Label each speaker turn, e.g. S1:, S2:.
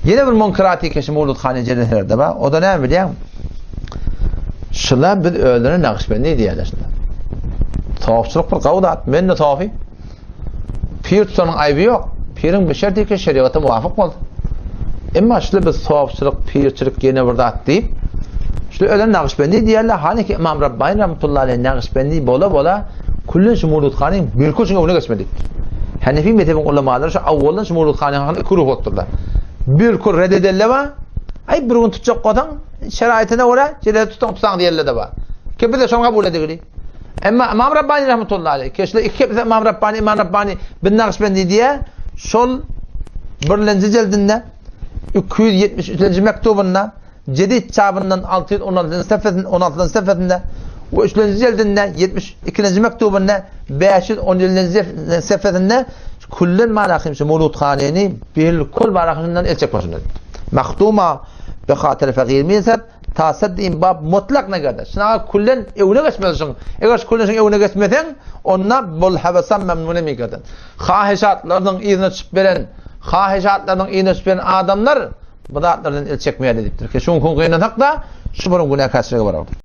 S1: Ýene bir munkeraty keşi Mowludhany jeleselerde bar. O da näme bilýäňmi? Şular biz özlerine Nagyşbendi diýýärler şular. Sofçylyk bir gowy zat. Men-de sofi. Pir tutanyň aýby ýok. Piriň bir şerti ki şeriata muwafyk bolsun. Emma şular biz sofçylyk, pirçilik ýene bir zat diýip, şular özlerine Nagyşbendi diýýärler. Hany ki Imam Rabbani rahmetullahi aleyh Nagyşbendi bola-bola küllen şu Mowludhanyň bilkul şuň öňüne geçmedi. Hanefi mezhebiň ulamalary şu awwaldan şu Mowludhanyň hakynda iki ruh bolupdyrlar. Bilkul red edenler bar. Aý bir gün tutjak bolsaň, şeraýtyna görä, jelese tutsaň tutsaň diýenler-de bar. Ki biz-de şony kabul edigili. Emma Imam Rabbani rahmetullahi aleyh, ki şular iki kepse Imam Rabbani, Imam Rabbani bin Nagyşbendi diýýär, şol birlenji jildinde 273-nji mektubynda Jedid çapyndan 616-njy sefesinde, 16-njy sefesinde we üçlenji jildinde 72-nji mektubynda 517-nji sefesinde küllen marahym şu Mawludhanyny bilkul marahymdan el çekmesin. Mahduma be hatyr fakir minsat ta sadd bab mutlak negerde. Şuna küllen öwne geçmelisin. Eger şu küllen öwne geçmeseň, onda bol havasam memnun migerden. Haheşatlarynyň yzyna çyp beren, haheşatlarynyň yzyna çyp beren adamlar Bu zatlardan el çekmeýärler diýipdir. Ki şuň gynansak-da, şu bir günäkärçilige barardyk.